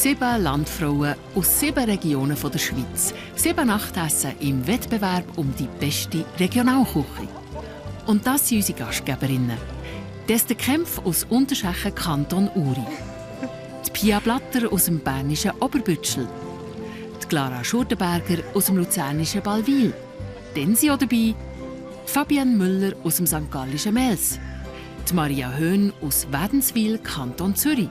7 Landfrauen aus 7 Regionen der Schweiz. 7 Nachtessen im Wettbewerb um die beste Regionalküche. Und das sind unsere Gastgeberinnen. Deste Kempf aus Unterschechen, Kanton Uri. Die Pia Blatter aus dem bernischen Oberbütschel. Die Clara Schurdenberger aus dem luzernischen Ballwil. Dann sind auch dabei Fabienne Müller aus dem st. Gallischen Mels. Die Maria Höhn aus Wädenswil, Kanton Zürich.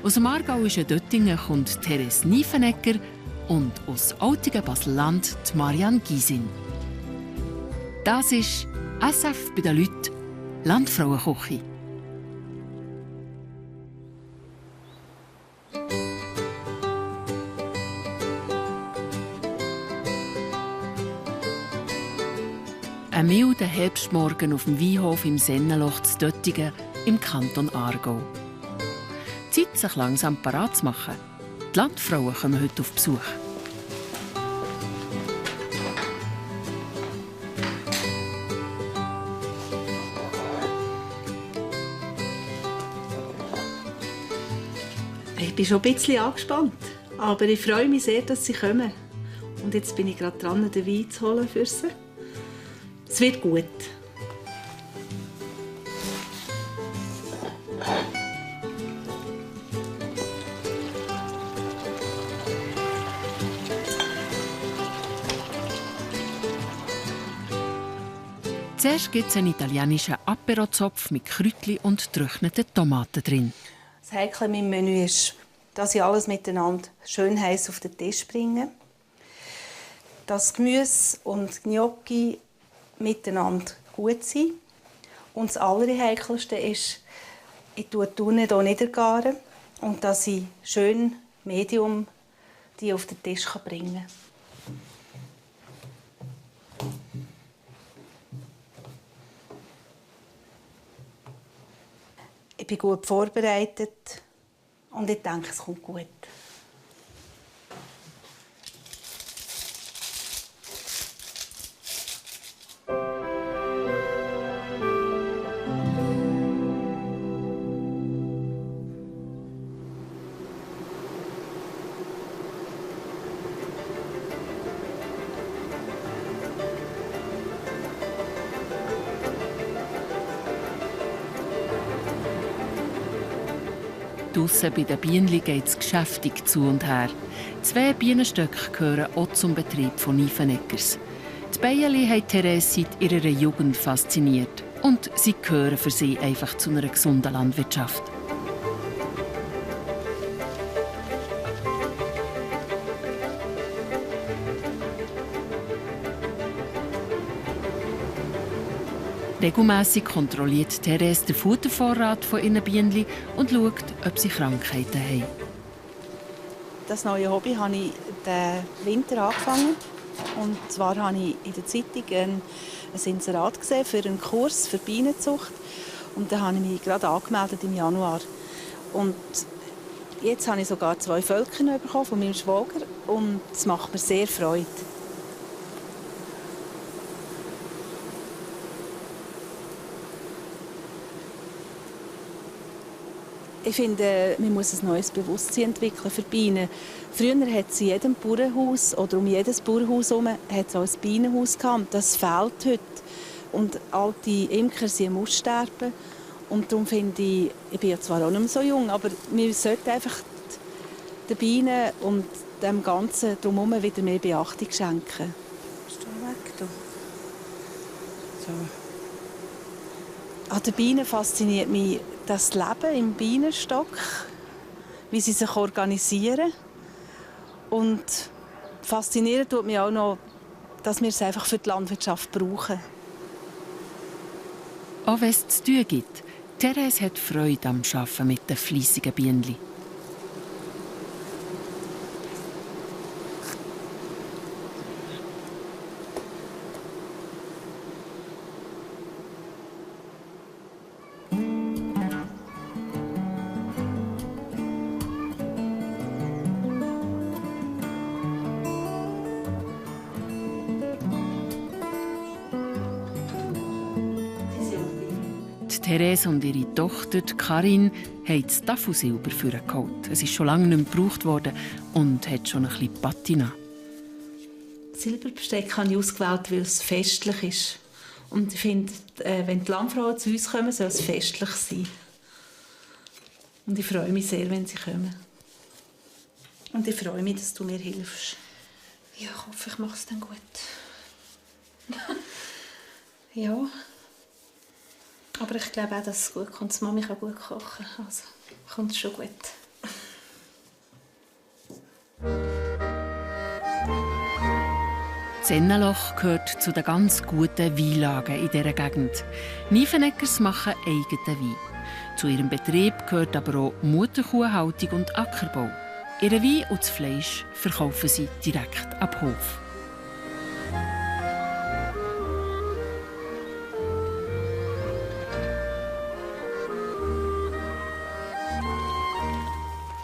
Aus dem aargauischen Döttingen kommt Therese Niefenegger und aus Autigen Basel-Land die Marianne Gysin. Das ist SF bei den Leuten, Landfrauenküche. Ein milder Herbstmorgen auf dem Weinhof im Sennenloch zu Döttingen im Kanton Aargau. Zeit, sich langsam parat zu machen. Die Landfrauen kommen heute auf Besuch. Ich bin schon ein bisschen angespannt, aber ich freue mich sehr, dass sie kommen. Und jetzt bin ich gerade dran, den Wein zu holen für sie. Es wird gut. Zuerst gibt es einen italienischen Aperozopf mit Kräutchen und getrockneten Tomaten drin. Das Heikle in meinem Menü ist, dass ich alles miteinander schön heiß auf den Tisch bringe. Dass Gemüse und Gnocchi miteinander gut sind. Und das Allerheikelste ist, ich tue die Daunen hier niedergaren und dass ich schön medium die auf den Tisch bringen kann. Ich bin gut vorbereitet und ich denke, es kommt gut. Draussen bei den Bienen geht es geschäftig zu und her. 2 Bienenstöcke gehören auch zum Betrieb von Niefeneggers. Die Bienen haben Therese seit ihrer Jugend fasziniert. Und sie gehören für sie einfach zu einer gesunden Landwirtschaft. Regelmässig kontrolliert Therese den Futtervorrat von ihren Bienen und schaut, ob sie Krankheiten haben. Das neue Hobby habe ich diesen Winter angefangen. Und zwar habe ich in der Zeitung ein Inserat gesehen für einen Kurs für Bienenzucht. Und da habe ich mich gerade angemeldet im Januar. Und jetzt habe ich sogar 2 Völkchen bekommen von meinem Schwager. Und es macht mir sehr Freude. Ich finde, man muss ein neues Bewusstsein entwickeln für Bienen. Früher hat es in jedem Bauernhaus oder um jedes Bauernhaus herum hat es auch ein Bienenhaus gehabt. Das fehlt heute. Und alte Imker sind am Aussterben. Und darum finde ich bin ja zwar auch nicht mehr so jung, aber wir sollten einfach den Bienen und dem Ganzen drumherum wieder mehr Beachtung schenken. Bist du weg, du? So. An den Bienen fasziniert mich das Leben im Bienenstock, wie sie sich organisieren. Und faszinieren tut mich auch noch, dass wir es einfach für die Landwirtschaft brauchen. Auch wenn es zu tun gibt, Therese hat Freude am Arbeiten mit den fleissigen Bienen. Therese und ihre Tochter Karin haben das Tafelsilber geholt. Es ist schon lange nicht mehr gebraucht worden und hat schon ein bisschen Patina. Das Silberbesteck habe ich ausgewählt, weil es festlich ist. Und ich finde, wenn die Landfrauen zu uns kommen, soll es festlich sein. Und ich freue mich sehr, wenn sie kommen. Und ich freue mich, dass du mir hilfst. Ja, ich hoffe, ich mache es dann gut. Ja. Aber ich glaube auch, dass es gut kommt. Die Mami kann gut kochen. Also kommt es schon gut. Das Sennenloch gehört zu den ganz guten Weinlagen in dieser Gegend. Nyffeneckers machen eigenen Wein. Zu ihrem Betrieb gehört aber auch Mutterkuhhaltung und Ackerbau. Ihren Wein und das Fleisch verkaufen sie direkt ab Hof.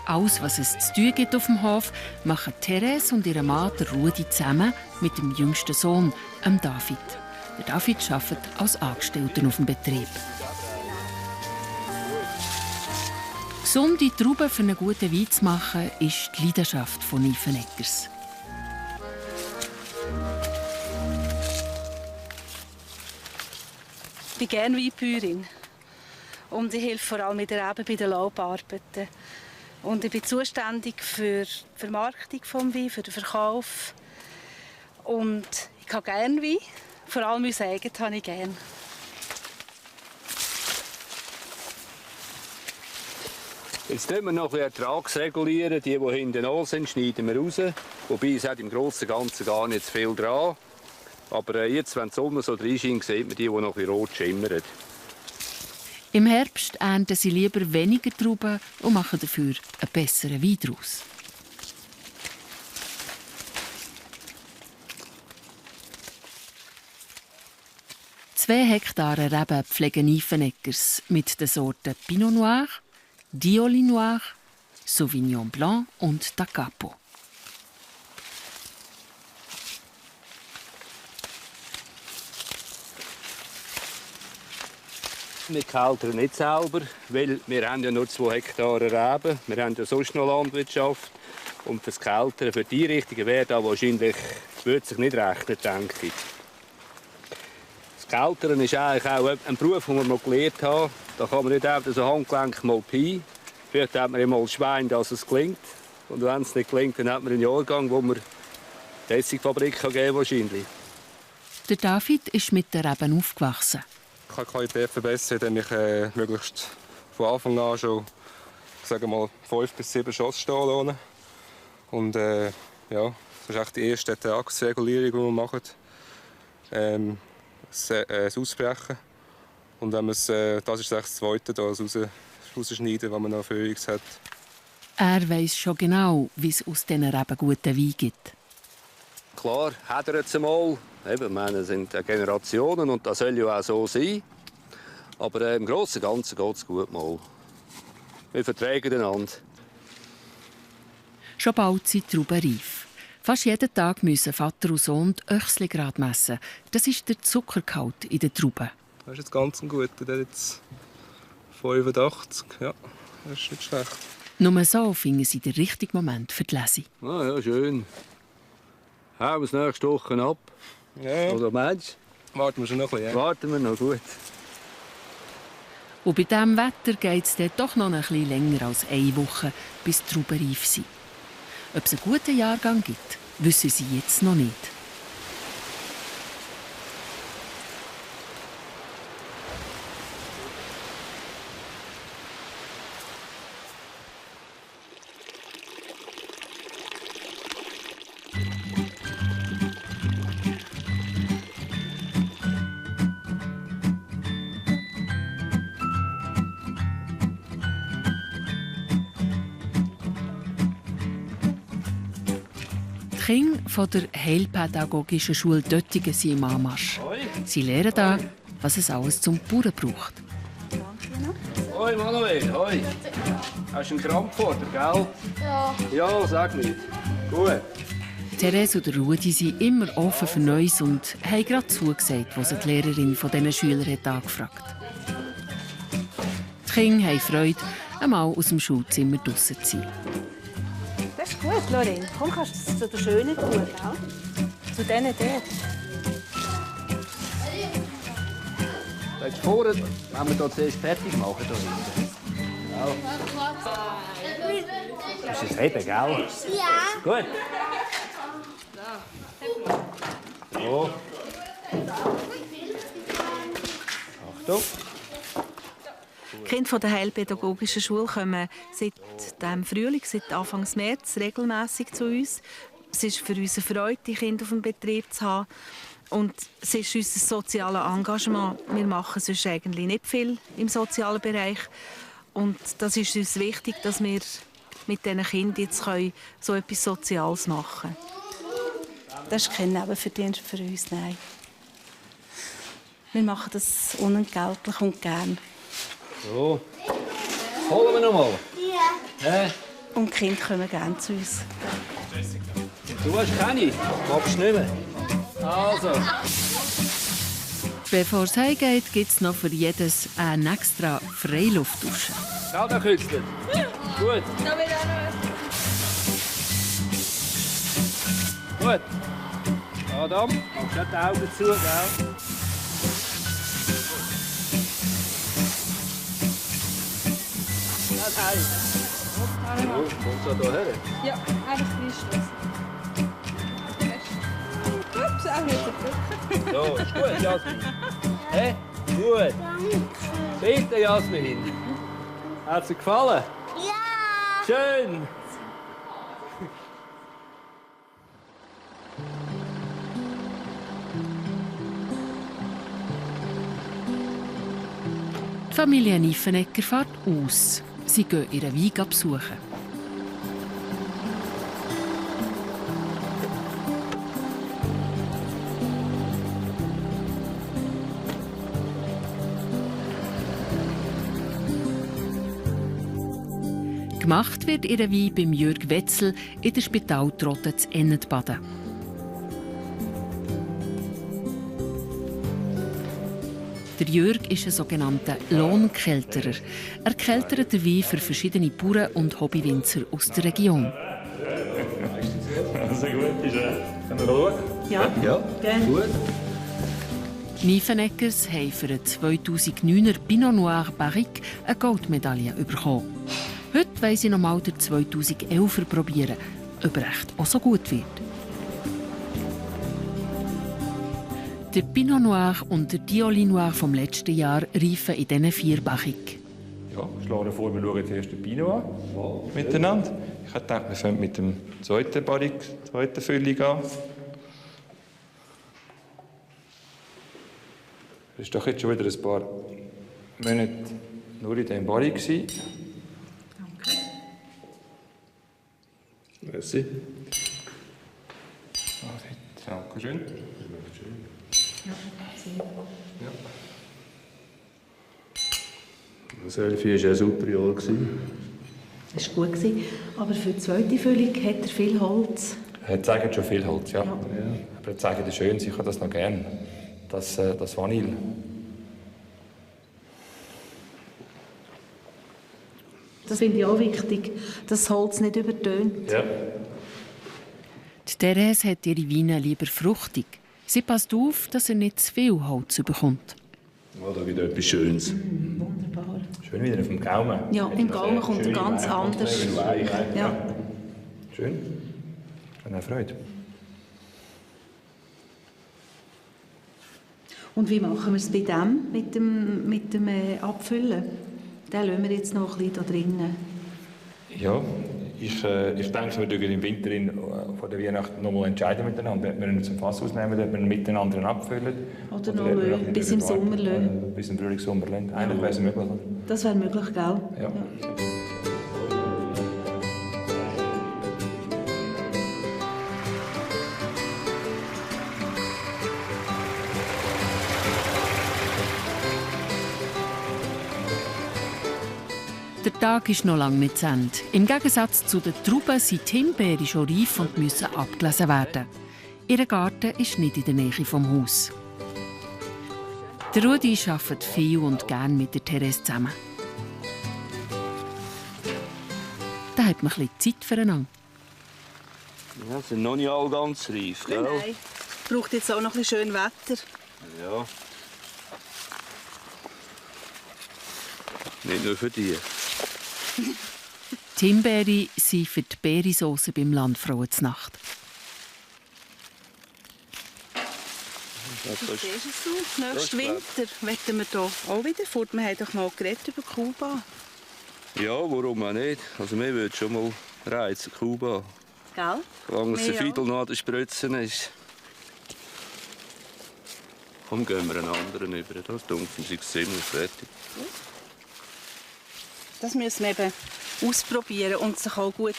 Alles, was es zu tun gibt auf dem Hof, machen Therese und ihr Mann Rudi zusammen mit dem jüngsten Sohn, dem David. Der David arbeitet als Angestellter auf dem Betrieb. Gesunde Trauben für einen guten Wein zu machen, ist die Leidenschaft von Nyffeneckers. Ich bin gerne Weinbäuerin. Und ich helfe vor allem in der Reben bei den Laubarbeiten. Und ich bin zuständig für die Vermarktung des Weins, für den Verkauf. Und ich habe gerne Wein. Vor allem unser eigenes habe ich gerne. Jetzt regulieren wir noch ein bisschen Ertragsregulieren. Die hinten an sind, schneiden wir raus. Wobei es hat im Großen und Ganzen gar nicht zu viel dran. Aber jetzt, wenn die Sonne so reinscheint, sieht man die noch ein bisschen rot schimmern. Im Herbst ernten sie lieber weniger Trauben und machen dafür einen besseren Wein daraus. Zwei Hektare Reben pflegen Nyffeneckers mit den Sorten Pinot Noir, Dioli Noir, Sauvignon Blanc und Da Capo. Wir keltern nicht selber, weil wir haben ja nur 2 Hektare Reben. Wir haben ja sonst noch Landwirtschaft. Und fürs Keltern, für die Richtungen wäre da wahrscheinlich, würde sich nicht rechnen, denke ich. Das Keltern ist eigentlich auch ein Beruf, den wir noch gelernt haben. Da kann man nicht einfach so Handgelenk mal Pi. Vielleicht hat man immer das Schwein, dass es gelingt. Und wenn es nicht gelingt, dann hat man einen Jahrgang, wo man die Essigfabrik geben kann wahrscheinlich. Der David ist mit den Reben aufgewachsen. Ich kann die Qualität verbessern, indem ich möglichst von Anfang an schon, sagen wir mal, 5 bis 7 Schoss stehen lasse. Und ja, das ist echt die erste Ertragsregulierung, die wir machen. Das Ausbrechen. Und wenn das ist das Zweite, das rausschneiden, was man noch für uns hat. Er weiss schon genau, wie es aus diesen Reben guten Wein gibt. Klar, hedert es einmal. Eben, es sind Generationen und das soll ja auch so sein. Aber im Großen und Ganzen geht es gut mal. Wir vertragen einander. Schon bald sind die Trauben reif. Fast jeden Tag müssen Vater und Sohn die Öchsligrad messen. Das ist der Zuckergehalt in den Trauben. Das ist jetzt ganz gut. Der hat jetzt 85. Ja, das ist nicht schlecht. Nur so finden sie den richtigen Moment für die Lesung. Ah ja, schön. Hauen wir es nächste Woche ab. Ja. Oder meinst du? Warten wir schon noch ein bisschen. Ja. Warten wir noch, gut. Und bei diesem Wetter geht es doch noch ein bisschen länger als 1 Woche, bis die Trauben reif sind. Ob es einen guten Jahrgang gibt, wissen sie jetzt noch nicht. Die Kinder von der Heilpädagogischen Schule Döttingen sind im Anmarsch. Sie lernen da, was es alles zum Bauern braucht. Hoi Manuel, hoi. Hast du einen Krampf vor dir, gell? Ja. Ja, sag nicht. Gut. Therese und Rudi sind immer offen für Neues und haben gerade zugesagt, was die Lehrerin von diesen Schülern hat angefragt hat. Kinder haben Freude, einmal aus dem Schulzimmer draussen zu sein. Das ist gut, Lorraine. Komm, kannst du das zu den Schönen tun, gell? Zu denen dort. Willst du vorher, wenn wir hier zuerst fertig machen? Da hinten? Ja. Ist es heben, gell? Ja. Gut. So. Achtung. Die Kinder der Heilpädagogischen Schule kommen seit dem Frühling, seit Anfang März, regelmässig zu uns. Es ist für uns eine Freude, die Kinder auf dem Betrieb zu haben. Und es ist unser soziales Engagement. Wir machen sonst eigentlich nicht viel im sozialen Bereich. Und das ist uns wichtig, dass wir mit diesen Kindern jetzt so etwas Soziales machen können. Das ist kein Nebenverdienst für uns, nein. Wir machen das unentgeltlich und gern. So. Holen wir noch mal. Ja. Und die Kinder kommen gerne zu uns. Du hast keine. Magst du nicht mehr? Also. Bevor es heimgeht, gibt es noch für jedes eine extra Freiluftdusche. Schau, da kützelt. Gut. Gut. Adam, machst du die Augen zu, gell? Nein. Kommst du hierher? Ja, einfach reinschließen. Ups, auch nicht. So, ist gut, Jasmin. Hä? Gut. Bitte, Jasmin. Hat es dir gefallen? Ja. Schön. Die Familie Nyffenegger fährt aus. Sie gehen ihren Wein besuchen. Gemacht wird ihr Wein beim Jürg Wetzel in der Spitaltrotte zu Ennetbaden. Der Jürg ist ein sogenannter Lohnkälterer. Er kältert den Wein für verschiedene Bauern und Hobbywinzer aus der Region. Sehr gut, ist er. Können wir schauen? Ja, gerne. Gut. Die Nyffeneggers haben für den 2009er Pinot Noir Barrique eine Goldmedaille bekommen. Heute wollen sie nochmal den 2011er probieren, ob er echt auch so gut wird. Der Pinot Noir und der Dioli Noir vom letzten Jahr reifen in diesen 4 Barriques. Ja, ich schlage vor, wir schauen zuerst den Pinot an. Miteinander. Ich habe gedacht, wir fangen mit dem zweiten Barrique, zweiten Füllung an. Das war doch jetzt schon wieder ein paar Monate nur in diesem Barrique. Danke. Merci. Danke schön. Ja. Das 11 war ein super Jahr. Das war gut. Aber für die zweite Füllung hat er viel Holz. Er zeigt schon viel Holz, ja. Aber er zeigt es schön, ich habe das noch gerne. Das Vanille. Das finde ich auch wichtig, dass das Holz nicht übertönt. Ja. Die Therese hat ihre Weine lieber fruchtig. Sie passt auf, dass er nicht zu viel Holz bekommt. Oh, da wieder etwas Schönes. Wunderbar. Schön wieder auf dem Gaumen. Ja, im Gaumen kommt er ganz anders. Ja. Schön. Dann auch Freude. Und wie machen wir es bei dem mit dem Abfüllen? Den lassen wir jetzt noch ein bisschen da drinnen. Ja, ich denke, wir dürfen im Winter vor der Weihnacht noch mal entscheiden miteinander. Ob wir ihn zum Fass ausnehmen, ob wir ihn miteinander abfüllen. Oder noch bis im Sommer lassen. Bis im Frühling, Sommer lassen. Eigentlich wäre es möglich. Das wäre möglich, gell? Ja. Der Tag ist noch lange nicht zu Ende. Im Gegensatz zu den Trauben sind die Himbeeren schon reif und müssen abgelesen werden. Ihr Garten ist nicht in der Nähe vom Haus. Der Rudi arbeitet viel und gern mit der Therese zusammen. da hat man ein bisschen Zeit füreinander. Ja, sind noch nicht alle ganz reif, gell? Nein, es braucht jetzt auch noch ein bisschen schön Wetter. Ja. Nicht nur für die. Die Himbeere sind für die Beeresauce beim Landfrauenznacht. Das ist es so. Nächsten Winter wollen wir hier auch wieder fort. Wir haben doch mal geredet über Kuba. Ja, warum auch nicht? Also mir würde schon mal reizen, Kuba. Gell? Solange es Wir ein Fiedel noch an den Spritzen ist. Komm, gehen wir einen anderen über. Das dunkel ist ziemlich fertig. Das müssen wir eben ausprobieren und sich auch gut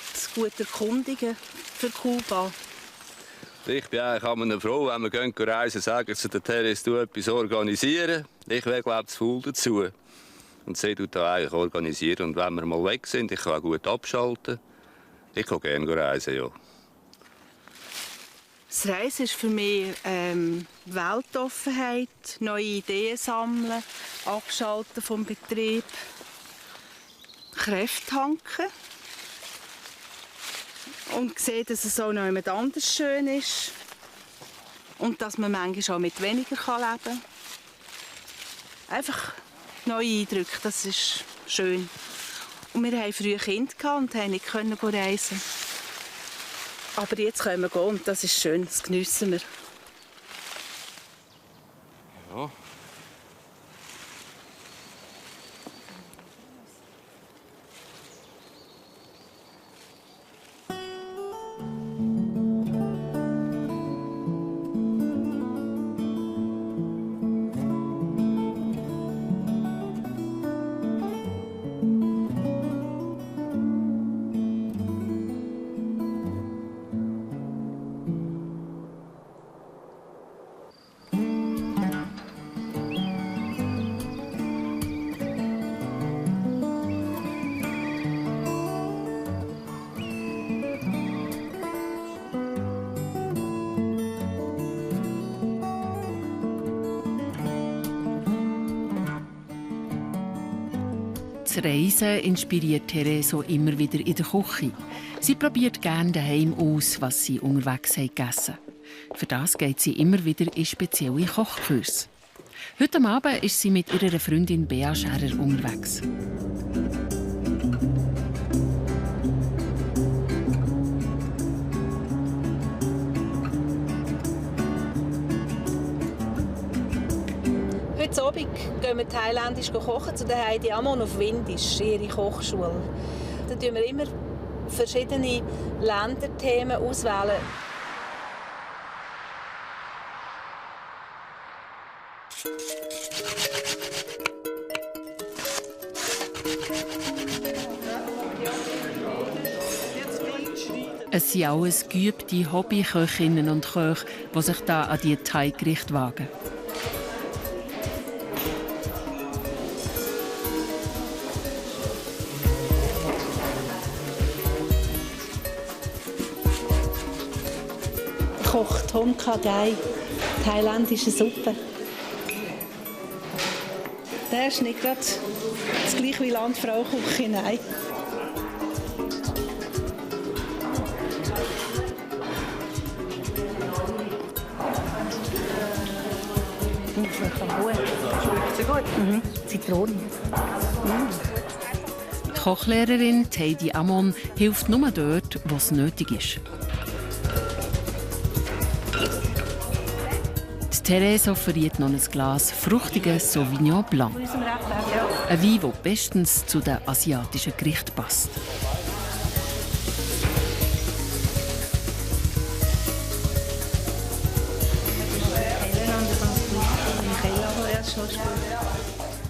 erkundigen für Kuba. Ich bin eigentlich auch eine Frau, wenn wir reisen, sagen zu der Therese, du etwas organisieren. Ich wäre, glaube ich, zu faul dazu. Und sie tut da eigentlich organisieren. Und wenn wir mal weg sind, ich kann auch gut abschalten. Ich kann gerne reisen, ja. Das Reisen ist für mich Weltoffenheit, neue Ideen sammeln, abschalten vom Betrieb, Kräfte tanken und sehen, dass es auch noch jemand anders schön ist und dass man manchmal auch mit weniger leben kann. Einfach neue Eindrücke, das ist schön. Und wir hatten früher Kinder und konnten nicht reisen. Aber jetzt können wir gehen und das ist schön, das geniessen wir. Ja. Das Reisen inspiriert Therese immer wieder in der Küche. Sie probiert gerne daheim aus, was sie unterwegs gegessen haben. Für das geht sie immer wieder in spezielle Kochkurse. Heute Abend ist sie mit ihrer Freundin Bea Scherer unterwegs. Heute Abend gehen wir thailändisch kochen zu der Heidi Amon auf Windisch, ihre Kochschule. Da wählen wir immer verschiedene Länderthemen auswählen. Es sind alles geübte Hobbyköchinnen und Köche, die sich da an diese Thai-Gerichte wagen. Ich koche Tom Kha Gai, thailändische Suppe. Der ist nicht gerade das gleiche wie Landfrau-Küche, nein. Zitrone. Die Kochlehrerin Heidi Amon hilft nur dort, wo es nötig ist. Die Therese offeriert noch ein Glas fruchtigen Sauvignon Blanc. Ein Wein, der bestens zu den asiatischen Gerichten passt.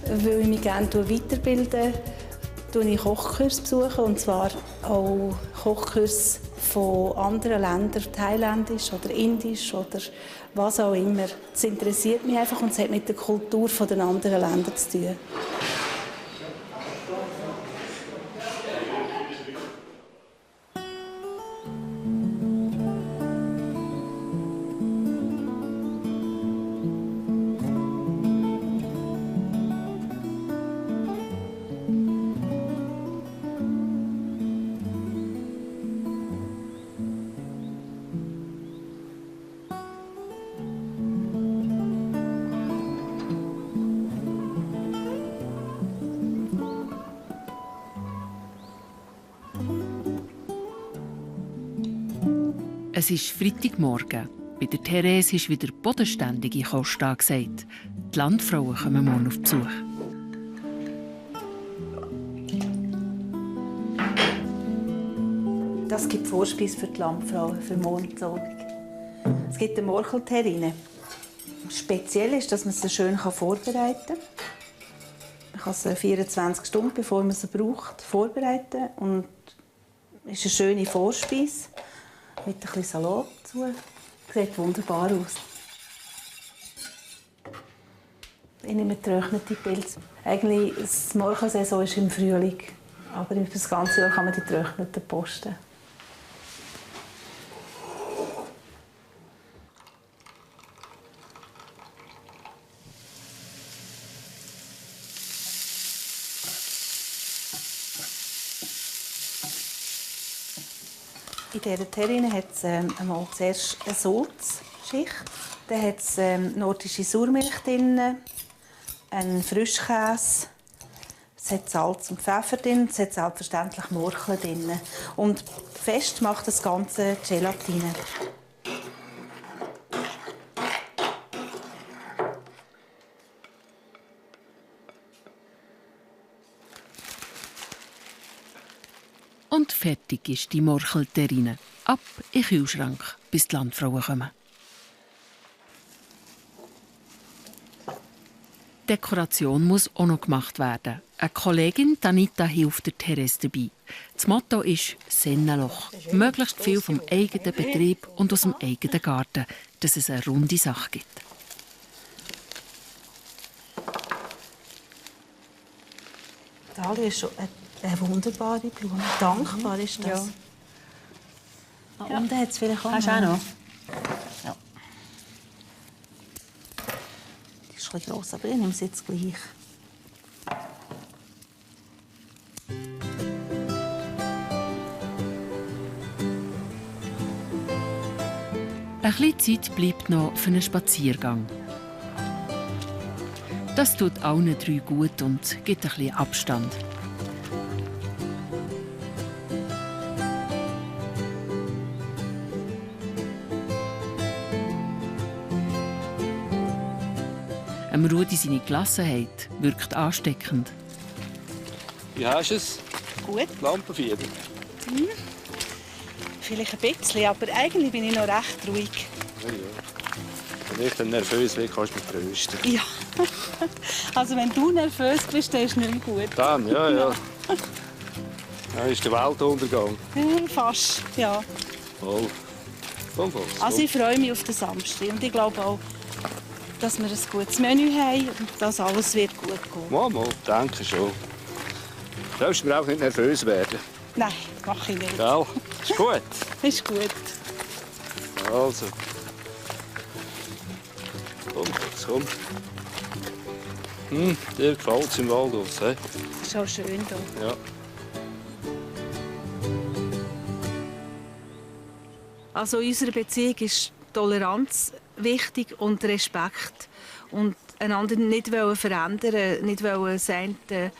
Weil ich mich gerne weiterbilde, besuche ich Kochkurse, und zwar auch Kochkurse von anderen Ländern, thailändisch oder indisch oder was auch immer. Das interessiert mich einfach und es hat mit der Kultur der anderen Länder zu tun. Es ist Freitagmorgen. Bei der Therese ist wieder bodenständige Kost angesagt. Die Landfrauen kommen morgen auf Besuch. Das gibt Vorspeise für die Landfrauen, für Mondsorgung. Es gibt eine Morchelterrine. Speziell ist, dass man sie schön vorbereiten kann. Man kann sie 24 Stunden, bevor man sie braucht, vorbereiten. Und es ist eine schöne Vorspeise mit ein bisschen Salat dazu. Sieht wunderbar aus. Ich nehme getrocknete Pilze. Eigentlich, die Morchelsaison ist im Frühling. Aber über das ganze Jahr kann man die getrockneten posten. In dieser Terrine hat es einmal zuerst eine Salzschicht. Dann hat es nordische Sauermilch drin, einen Frischkäse. Es hat Salz und Pfeffer drin, es hat selbstverständlich Morcheln drin. Und fest macht das Ganze die Gelatine. Und fertig ist die Morchelterrine. Ab in den Kühlschrank, bis die Landfrauen kommen. Die Dekoration muss auch noch gemacht werden. Eine Kollegin, Anita, hilft der Therese dabei. Das Motto ist «Sennenloch». Möglichst viel vom eigenen Betrieb und aus dem eigenen Garten, dass es eine runde Sache gibt. Dalia ist schon eine wunderbare Blume. Dankbar ist das. Ja. Und dann hat es vielleicht auch noch. Ja. Die ist ein bisschen gross, aber ich nehme sie jetzt gleich. Ein bisschen Zeit bleibt noch für einen Spaziergang. Das tut allen drei gut und gibt ein bisschen Abstand. Rudi seine Gelassenheit wirkt ansteckend. Wie hast du es? Gut. Lampenfieber? Vielleicht ein bisschen, aber eigentlich bin ich noch recht ruhig. Ja. Wenn ich dann nervös bin, kannst du mich trösten. Ja. Also wenn du nervös bist, dann ist es nicht mehr gut. Dann, ja. Dann ist der Weltuntergang. Fast, ja. Voll. Komm. Also ich freue mich auf den Samstag und ich glaube auch, dass wir ein gutes Menü haben und dass alles wird gut gehen. Mal, danke schon. Du darfst mir auch nicht nervös werden. Nein, mache ich nicht. Gell? Ist gut. Ist gut. Also. Komm. Dir gefällt es im Waldhaus, he? Ist auch schön hier. Ja. Also in unserer Beziehung ist Toleranz wichtig und Respekt. Und einander nicht verändern, nicht das eine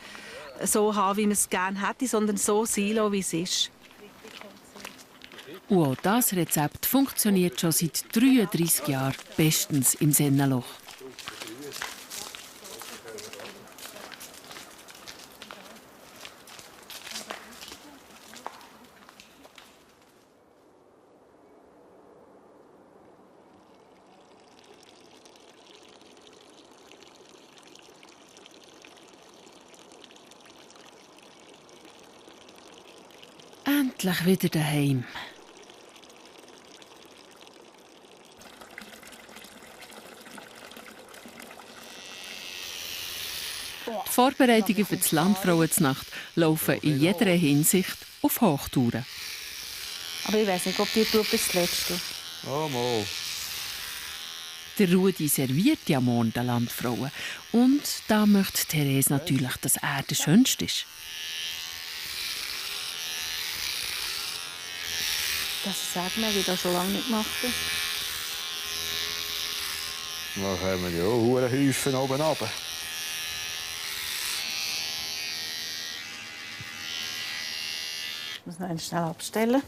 so haben, wie man es gerne hätte, sondern so sein lassen, wie es ist. Und auch das Rezept funktioniert schon seit 33 Jahren bestens im Sennenloch. Endlich wieder daheim. Die Vorbereitungen für die Landfrauenznacht laufen in jeder Hinsicht auf Hochtouren. Aber ich weiß nicht, ob die Truppe das Letzte. Oh, mal. Der Rudi serviert ja morgen den Landfrauen. Und da möchte Therese natürlich, dass er der Schönste ist. Das sagt man, wie das schon lange nicht gemacht hat. Dann kommen ja auch Häufen oben runter. Ich muss noch schnell abstellen.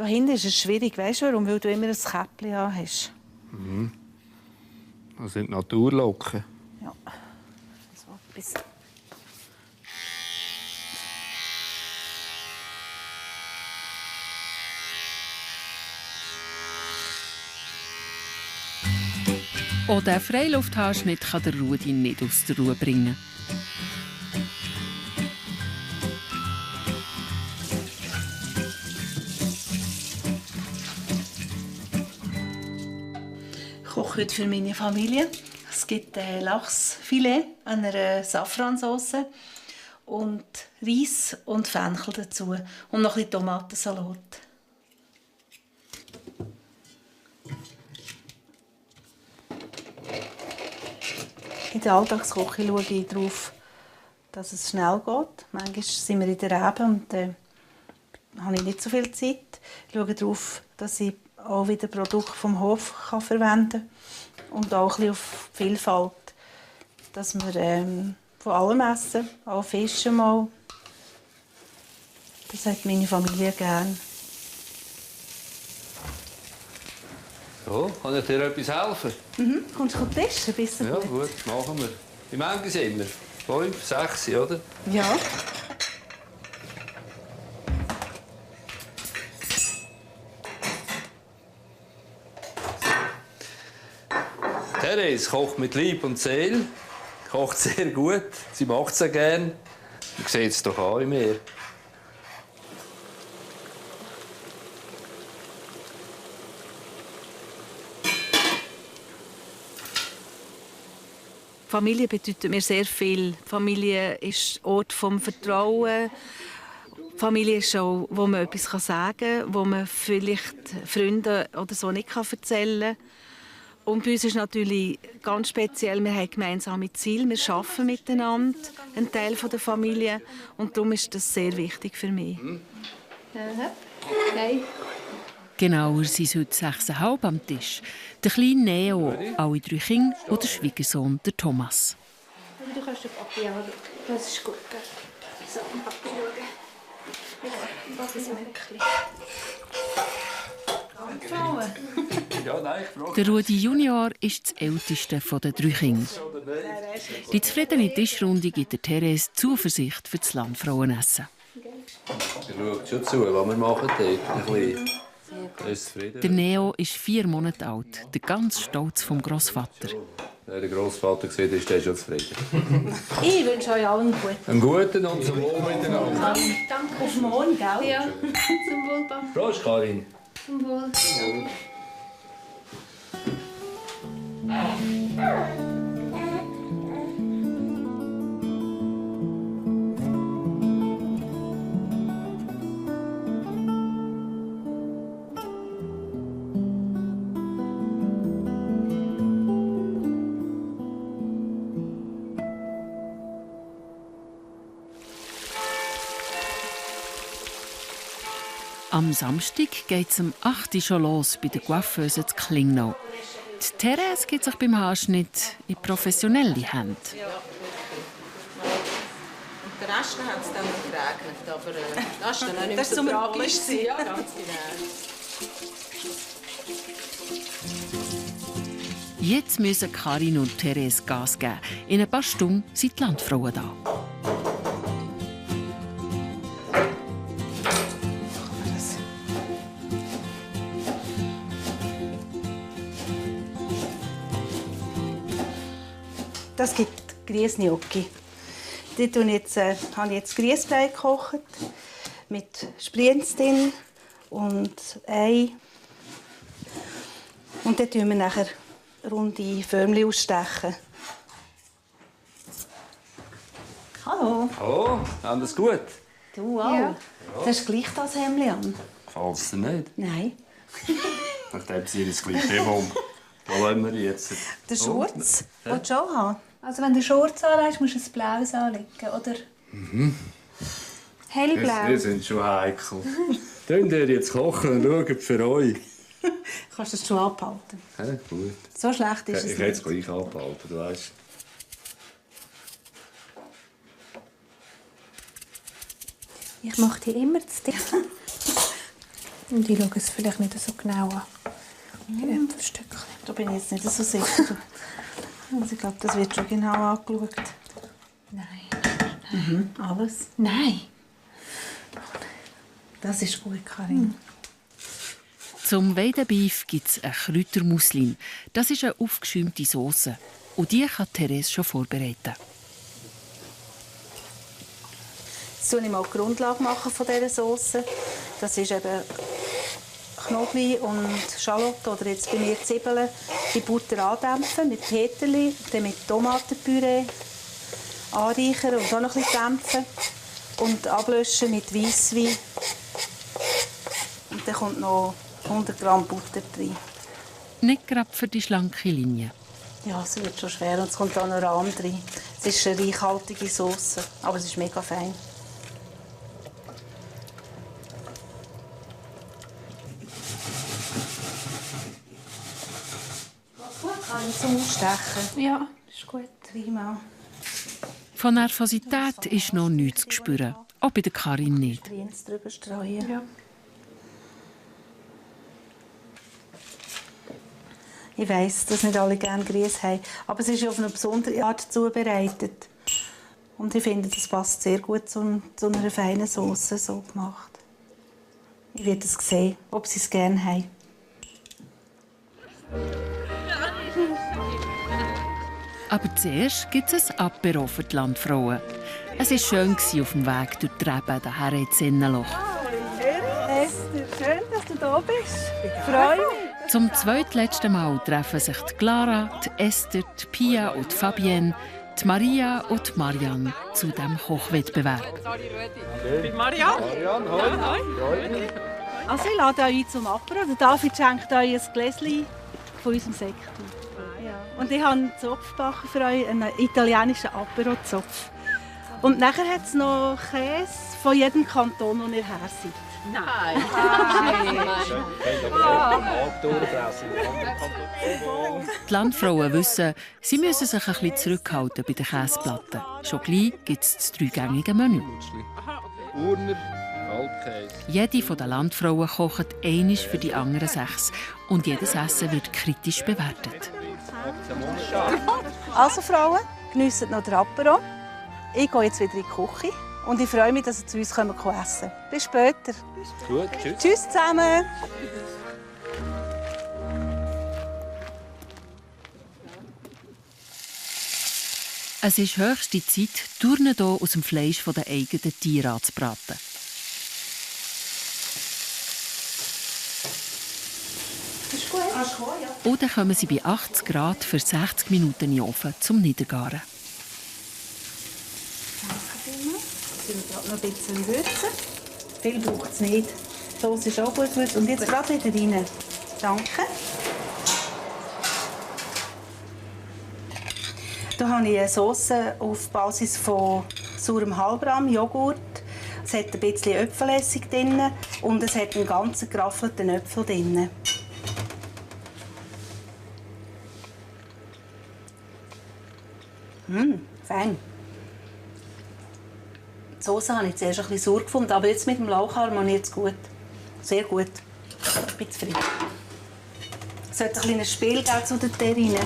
Da hinten ist es schwierig, weißt du warum? Weil du immer ein Käppchen hast. Das sind Naturlocken. Ja. So etwas. Auch der Freilufthaarschnitt kann der Rudi nicht aus der Ruhe bringen. Ich koche heute für meine Familie. Es gibt Lachsfilet an einer Safransauce und Reis und Fenchel dazu und noch ein bisschen Tomatensalat. In der Alltagsküche schaue ich darauf, dass es schnell geht. Manchmal sind wir in der Rebe und habe ich nicht so viel Zeit. Ich schaue darauf, dass ich auch wieder Produkte vom Hof verwenden kann und auch ein bisschen auf die Vielfalt, dass wir von allem essen, auch Fisch mal. Das hat meine Familie gerne. So, kann ich dir etwas helfen? Kommst du testen? Bist du Ja, gut, machen wir. Wie viele sind wir? 5, 6, oder? Ja. Therese kocht mit Leib und Seele. Kocht sehr gut. Sie macht es sehr gerne. Man sieht es doch auch in mir. Familie bedeutet mir sehr viel. Familie ist Ort vom Vertrauen. Familie ist auch, wo man etwas sagen kann, wo man vielleicht Freunden oder so nicht erzählen kann. Und bei uns ist natürlich ganz speziell, wir haben gemeinsame Ziele, wir arbeiten miteinander, ein Teil der Familie. Und darum ist das sehr wichtig für mich. Nein. Genauer sind es heute 6,5 am Tisch. Der kleine Neo, alle 3 Kinder und der Schwiegersohn, der Thomas. Du kannst den Papi anschauen. Das ist gut. So, Papi schauen. Papi ist Märkchen. Ja, nein, ich frage. Der Rudi Junior ist das älteste der 3 Kinder. Die zufriedene Tischrunde gibt der Therese Zuversicht für das Landfrauenessen. Ihr schaut schon zu, was wir machen dort. Ein bisschen. Ist zufrieden. Der Neo ist 4 Monate alt, der ganz Stolz vom Grossvater. Wenn der Grossvater sieht, ist der schon zufrieden. Ich wünsche euch allen einen guten. Einen guten und zum Wohl miteinander. Danke. Auf morgen, gell? Ja. Zum Wohl, Papa. Prost, Karin. Zum Wohl. Am Samstag geht es um 8 Uhr schon los bei der Coiffeuse zu Klingnau. Die Therese gibt sich beim Haarschnitt in professionelle Hände. Den Rest hat es dann noch geregnet, aber das war dann auch nicht Das so war tragisch. zum Ja, ganz genau. Jetzt müssen Karin und Therese Gas geben. In ein paar Stunden sind die Landfrauen da. Das gibt Grießgnocchi. Die habe ich jetzt Grießbrei gekocht mit Sprienz drin und Ei. Und dann tun wir nachher runde Förmchen ausstechen. Hallo. Hallo, alles gut? Du auch? Ja. Du hast gleich das Hemd an. Falls dir nicht. Nein. Nachdem sie das gleiche haben. Wo wollen wir jetzt? Der Schurz, willst du auch haben? Also wenn du Schurz anlegst, musst du ein blaues anlegen, oder? Hellblau. Wir sind schon heikel. Könnt ihr jetzt kochen und schauen für euch? Kannst du das schon abhalten? Ja, gut. So schlecht ist es Ich hätte es nicht. gleich abhalten, du weißt. Ich mache dir immer zu dir. Und ich schaue es vielleicht nicht so genau an. Die Äpfelstückchen. Da bin ich jetzt nicht so sicher. Also ich glaube, das wird schon genau angeschaut. Nein. Alles. Nein. Das ist gut, Karin. Zum Weidenbeef gibt es eine Kräutermuslin. Das ist eine aufgeschäumte Sauce. Und die kann Therese schon vorbereiten. Jetzt mache ich mal die Grundlage von dieser Sauce. Das ist eben Knoblauch und Schalotte oder jetzt bei mir Zwiebeln in Butter andämpfen mit Peterli, dann mit Tomatenpüree anreichern und auch noch ein bisschen dämpfen und ablöschen mit Weisswein. Und dann kommt noch 100 Gramm Butter rein. Nicht gerade für die schlanke Linie. Ja, es wird schon schwer und es kommt auch noch Rahm rein. Es ist eine reichhaltige Sauce, aber es ist mega fein. Kann ich zum Ausstechen? Ja, ist gut. Prima. Von Nervosität ist noch nichts zu spüren. Auch bei der Karin nicht. Grüns drüber streuen. Ja. Ich weiss, dass nicht alle gerne Grüß haben, aber es ist auf eine besondere Art zubereitet. Und ich finde, das passt sehr gut zu einer feinen Sauce so gemacht. Ich werde es sehen, ob sie es gerne haben. Aber zuerst gibt es ein Apéro für die Landfrauen. Es war schön auf dem Weg durch die Reben hierher ins Sennenloch. Esther, schön, dass du da bist. Ich freue mich. Zum zweitletzten Mal treffen sich die Clara, die Esther, die Pia und die Fabienne, die Maria und die Marianne zu diesem Kochwettbewerb. Also ich lade euch ein zum Apero. Der David schenkt euch ein Gläschen von unserem Sekt. Und ich habe einen Zopf gebacken für euch, einen italienischen Apero-Zopf. Und nachher hat es noch Käse von jedem Kanton, wo ihr her seid. Nein. Die Landfrauen wissen, sie müssen sich ein bisschen zurückhalten bei den Käseplatten. Schon gleich gibt es das dreigängige Menü. Urner, Alpkäse. Jede der Landfrauen kocht einmal für die anderen 6. Und jedes Essen wird kritisch bewertet. Also Frauen, geniessen noch den Apero. Ich gehe jetzt wieder in die Küche und ich freue mich, dass ihr zu uns essen könnt. Bis später. Gut, tschüss. Tschüss zusammen. Es ist höchste Zeit, die Turnen hier aus dem Fleisch der eigenen Tiere anzubraten. Ist gut. Und dann kommen sie bei 80 Grad für 60 Minuten in den Ofen zum Niedergaren. Ich will gerade noch ein bisschen würzen. Viel braucht es nicht. Die Sauce ist auch gut gewürzt. Und jetzt gerade wieder rein. Danke. Hier habe ich eine Sauce auf Basis von saurem Halbrahm, Joghurt. Es hat ein bisschen Äpfelessig drin und es hat einen ganzen geraffelten Äpfel drin. Fein. Die Sauce habe ich zuerst ein bisschen sauer gefunden, aber jetzt mit dem Lauch harmoniert es gut. Sehr gut. Ich bin zufrieden. Es sollte ein kleines Spiel geben zu den Terrinen.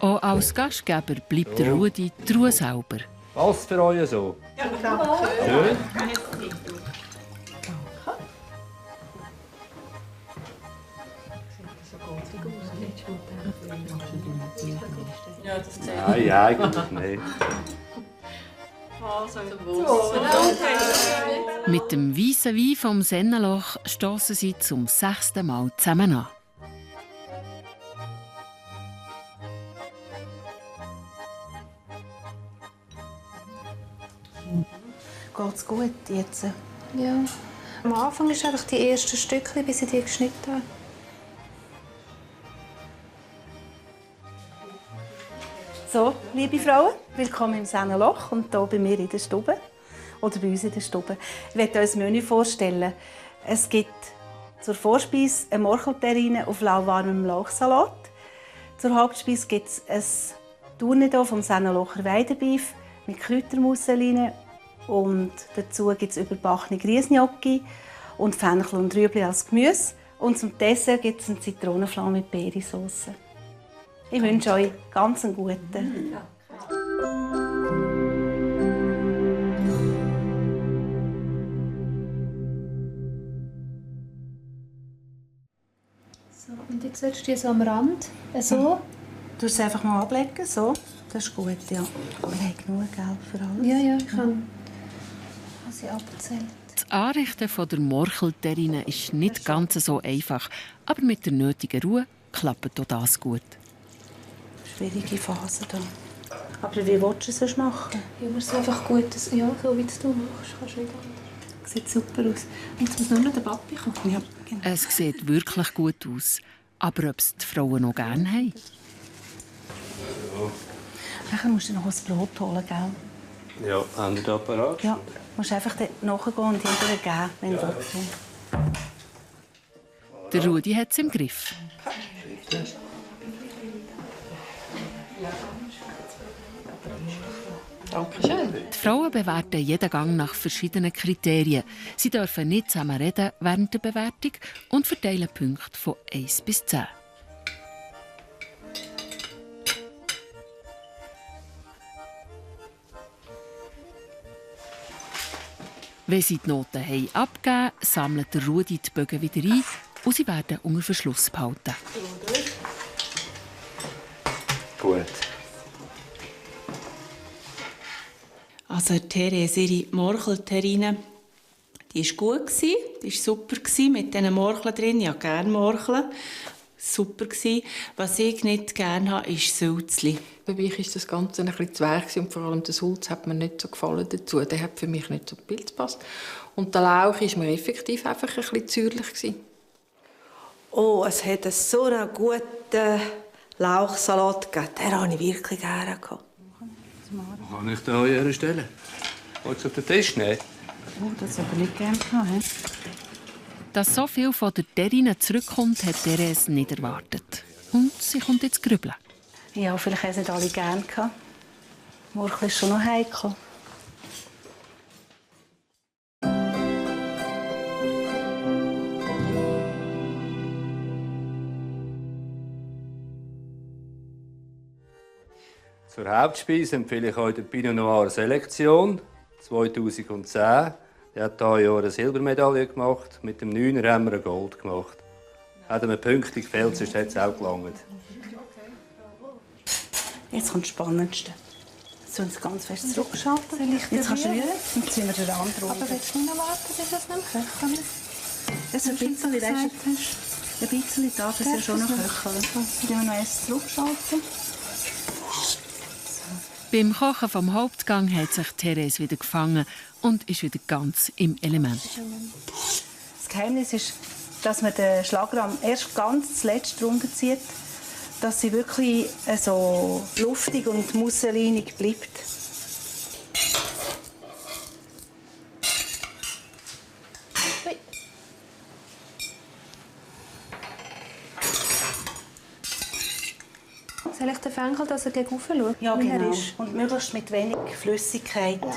Auch als Gastgeber bleibt der Rudi die Ruhe sauber. Was für euch so? Ja, danke. Schön. Nein, eigentlich nicht. Mit dem weißen Wein vom Sennenloch stossen sie zum 6. Mal zusammen an. Geht's gut jetzt? Ja. Am Anfang ist einfach die ersten Stückchen, bis ich die geschnitten habe. So, liebe Frauen, willkommen im Sennenloch und hier bei mir in der Stube. Oder bei uns in der Stube. Ich möchte euch das Menü vorstellen. Es gibt zur Vorspeise eine Morchelterrine auf lauwarmem Lauchsalat. Zur Hauptspeise gibt es ein Tourne vom Sennenlocher Weidenbeef mit Kräutermusseline Und dazu gibt es überbackene Grießgnocchi und Fenchel und Rüebli als Gemüse. Und zum Dessert gibt es einen Zitronenflan mit Beeresauce. Ich wünsche euch ganz einen guten. So, und jetzt sollst du die so am Rand. So. Du es einfach mal ablegen, so. Das ist gut, ja. Aber wir haben genug Geld für alles. Ja, ich kann sie abzählen. Das Anrichten von der Morchelterrine ist nicht ganz so einfach, aber mit der nötigen Ruhe klappt auch das gut. Schwierige Phase da. Aber wie willst du es sonst machen? Ja, aber es ist einfach gut, ja, so wie du machst, kannst du nicht anders. Sieht super aus. Und jetzt muss nur noch der Papi kommen. Ja, genau. Es sieht wirklich gut aus. Aber ob es die Frauen noch gerne haben? Nachher musst du noch ein Brot holen, gell? Ja, haben wir da parat? Ja, du musst einfach nachgehen und hinterher geben, wenn du willst. Der Rudi hat es im Griff. Dankeschön. Die Frauen bewerten jeden Gang nach verschiedenen Kriterien. Sie dürfen nicht zusammen reden während der Bewertung und verteilen Punkte von 1 bis 10. Wenn sie die Noten haben abgegeben, sammelt der Rudi die Bögen wieder ein und sie werden unter Verschluss behalten. Gut. Also Therese, ihre Morchelterrine, die war gut, die war super mit diesen Morcheln drin. Ich habe gerne Morcheln. Super. Was ich nicht gerne habe, ist Sülzli. Für mich war das Ganze ein bisschen zu weich und vor allem der Sulz hat mir nicht so gefallen dazu. Der hat für mich nicht so ins Bild gepasst. Und der Lauch war mir effektiv einfach ein bisschen säuerlich. Oh, es hat so einen guten Lauchsalat gegeben. Den habe ich wirklich gerne gehabt. Wo kann ich da an Ihrer Stelle? Willst du auf den Tisch nehmen? Oh, das aber nicht gerne gehabt. Dass so viel von der Terrine zurückkommt, hat Therese nicht erwartet. Und sie kommt jetzt grübeln. Ja, vielleicht haben es nicht alle gerne gehabt. Morcheln ist schon noch heikel. Zur Hauptspeise empfehle ich euch die Pinot Noir Selektion 2010. Der hat dieses Jahr eine Silbermedaille gemacht. Mit dem 9er haben wir ein Gold gemacht. Hat mir pünktlich gefehlt, sonst hätte es auch gelangt. Jetzt kommt das Spannendste. Jetzt sollen wir ganz fest zurückschalten. Jetzt kannst du rühren, dann ziehen wir den Rand runter. Aber willst du nicht noch warten, bis es nicht köcheln? Das ist ein bisschen, ein bisschen da, das ja schon noch köcheln. Dann wir noch erst zurückschalten. Beim Kochen vom Hauptgang hat sich Therese wieder gefangen und ist wieder ganz im Element. Das Geheimnis ist, dass man den Schlagrahm erst ganz zuletzt runterzieht, dass sie wirklich so luftig und musselinig bleibt. Soll ich den Fenchel, dass er gegen schaut? Ja, genau. Und möglichst mit wenig Flüssigkeit. Ja.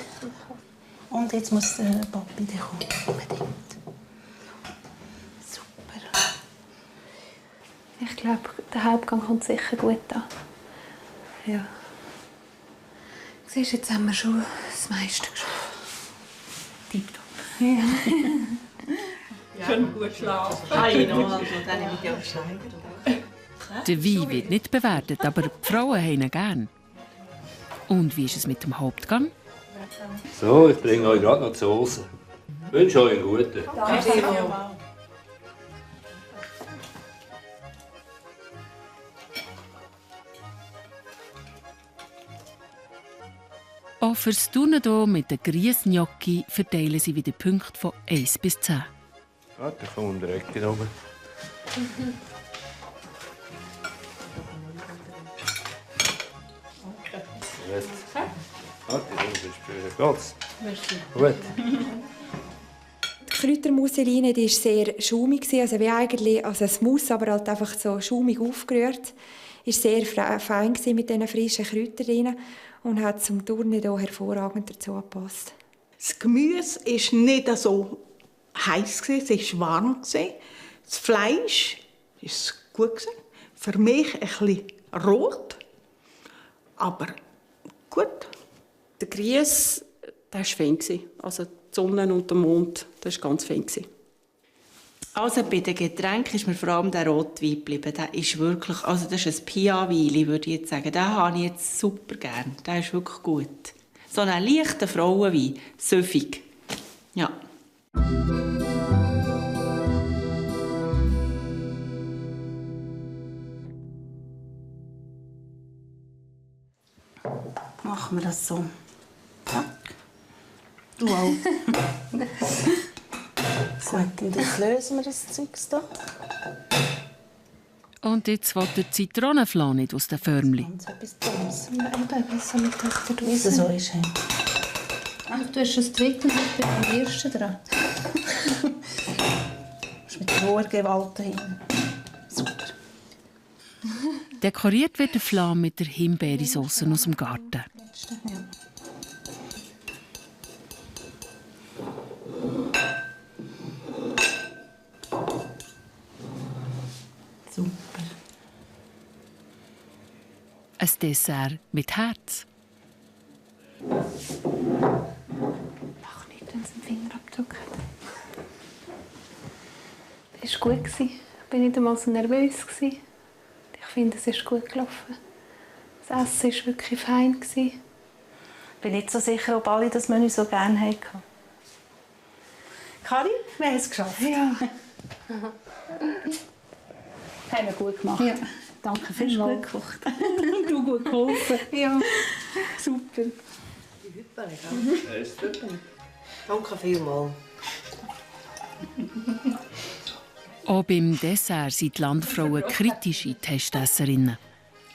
Und jetzt muss der Papi kommen. Unbedingt. Super. Ich glaube, der Hauptgang kommt sicher gut an. Ja. Siehst du, jetzt haben wir schon das meiste geschafft. Tipptopp. Ja. Schon gut schlafen. Dann nehme ich die Abschneiden. Der Wein wird nicht bewertet, aber die Frauen haben ihn gern. Und wie ist es mit dem Hauptgang? So, ich bringe euch gerade noch die Soße. Ich wünsche euch einen guten. Danke. Auch fürs Turnen hier mit den Grießgnocchi verteilen sie wieder Punkte von 1 bis 10. Warte, ich komme direkt hier oben. Gut. Warte, das ist gut. Die Kräutermusseline die war sehr schaumig, also wie eigentlich, also es muss aber halt einfach so schaumig aufgerührt. Ist sehr fein mit diesen frischen Kräutern drin und hat zum Turnen hier hervorragend dazu gepasst. Das Gemüse war nicht so heiß, es war warm. Das Fleisch war gut. Für mich ein bisschen rot, aber gut. Der Grieß, der war fein. Also die Sonne und der Mond, das war ganz fein. Also bei den Getränken ist mir vor allem der Rotwein geblieben. Der ist wirklich, also das ist ein Pia-Wein, würde ich jetzt sagen. Den habe ich jetzt super gern. Der ist wirklich gut. So ein leichter Frauenwein, süffig. Ja. Machen wir das so. Ja. Du auch. Gut, und jetzt lösen wir das Zeug hier. Und jetzt will der Zitronenflan nicht aus den Förmchen. Etwas Dummes. Ja, eben, besser mit der Dose. Wie es so ist. Ach, du hast das dritte und ich bin am ersten dran. Du musst mit hoher Gewalt hin. Super. Dekoriert wird der Flan mit der Himbeersauce aus dem Garten. Ja. Super. Ein Dessert mit Herz. Mach nicht, wenn es einen Fingerabdruck hat. Es war gut. Ich war nicht einmal so nervös. Ich finde, es ist gut gelaufen. Das Essen war wirklich fein. Ich bin nicht so sicher, ob alle das Menü so gerne hatten. Karin, wir haben es geschafft. Ja. Haben wir gut gemacht. Ja. Danke vielmals. Gut gekocht. Du gut geholfen. Ja. Super. Danke vielmals. Auch beim Dessert sind die Landfrauen kritische Testesserinnen.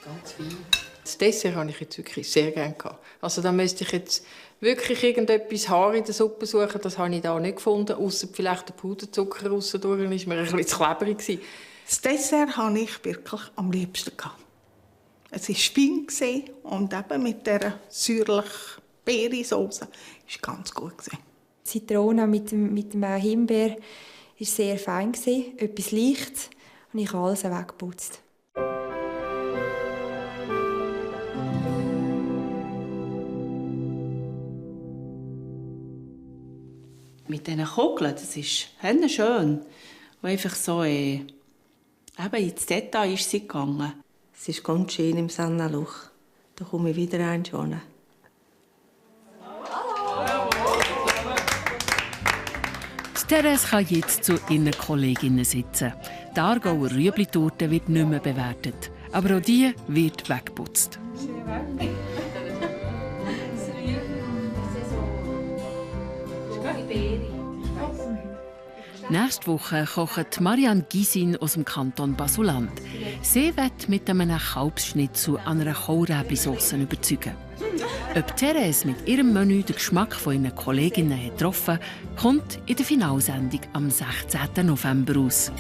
Ganz viel. Das Dessert habe ich jetzt wirklich sehr gerne gehabt. Also da müsste ich jetzt wirklich irgendetwas Haar in der Suppe suchen. Das habe ich da nicht gefunden, ausser vielleicht der Puderzucker rausdurch. Das war mir ein bisschen zu klebrig. Das Dessert hatte ich wirklich am liebsten. Es war fein und eben mit dieser säuerlichen Beeresauce war ganz gut. Die Zitrone mit dem Himbeer war sehr fein, etwas Leichtes, und ich habe alles weggeputzt. Mit diesen Kugeln, das ist schön. Und einfach so eben ins Detail ist sie gegangen. Es ist ganz schön im Sennenloch. Da komme ich wieder reinschauen. Therese kann jetzt zu ihren Kolleginnen sitzen. Die Aargauer Rüebli-Torte wird nicht mehr bewertet. Aber auch die wird weggeputzt. Nächste Woche kocht Marianne Gysin aus dem Kanton Basel-Land. Sie wird mit einem Kalbsschnitzel an einer Kohlräbli-Sauce überzeugen. Ob Therese mit ihrem Menü den Geschmack von ihren Kolleginnen hat getroffen, kommt in der Finalsendung am 16. November raus.